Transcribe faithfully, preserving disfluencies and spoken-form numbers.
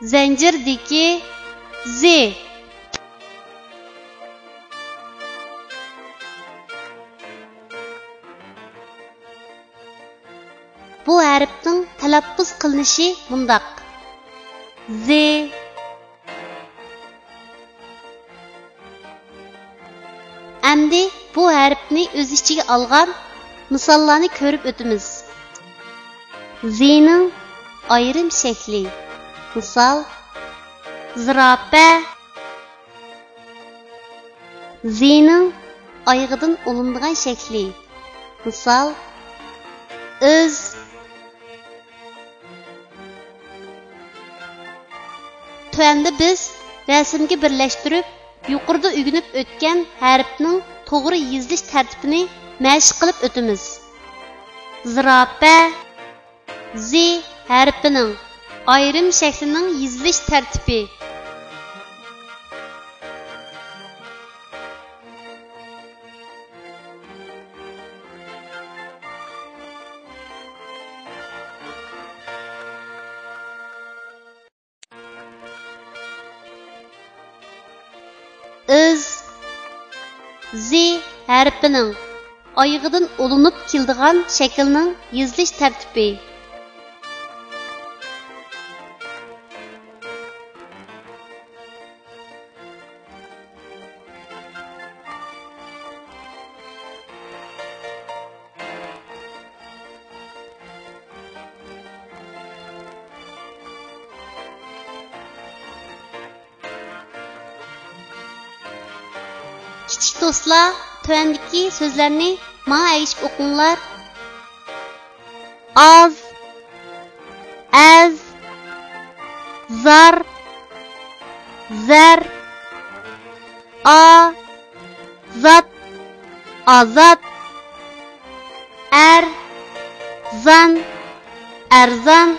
زەنجىردىكى زى. بۇ ھەرپنىڭ تەلەپپۇز قىلىنىشى مۇنداق: زى. ئەمدى بۇ ھەرپنى ئۆز ئىچىگە ئالغان مىساللارنى كۆرۈپ ئۆتىمىز. زىنىڭ ئايرىم شەكلى. مىسال، زىراپە. زىنىڭ ئايىغىدىن ئۇلىنىدىغان شەكلى. مىسال، ئىز. تۆۋەندە بىز رەسىمگە بىرلەشتۈرۈپ، يۇقىرىدا ئۆگىنىپ ئۆتكەن ھەرپنىڭ توغرا يېزىلىش تەرتىپىنى مەشىق قىلىپ ئۆتىمىز. زىراپە، زى ھەرپىنىڭ ئايرىم شەكلىنىڭ يېزىلىش تەرتىپى. ئىز، زى ھەرپىنىڭ ئايىغىدىن ئۇلىنىپ كېلىدىغان شەكىلنىڭ يېزىلىش تەرتىپى. كىچىك دوستلار، تۆۋەندىكى سۆزلەرنى ماڭا ئەگىشىپ ئوقۇڭلار. ئاز، ئەز، زار، زەر، ئا، زات، ئازاد، ئەر، زان، ئەرزان،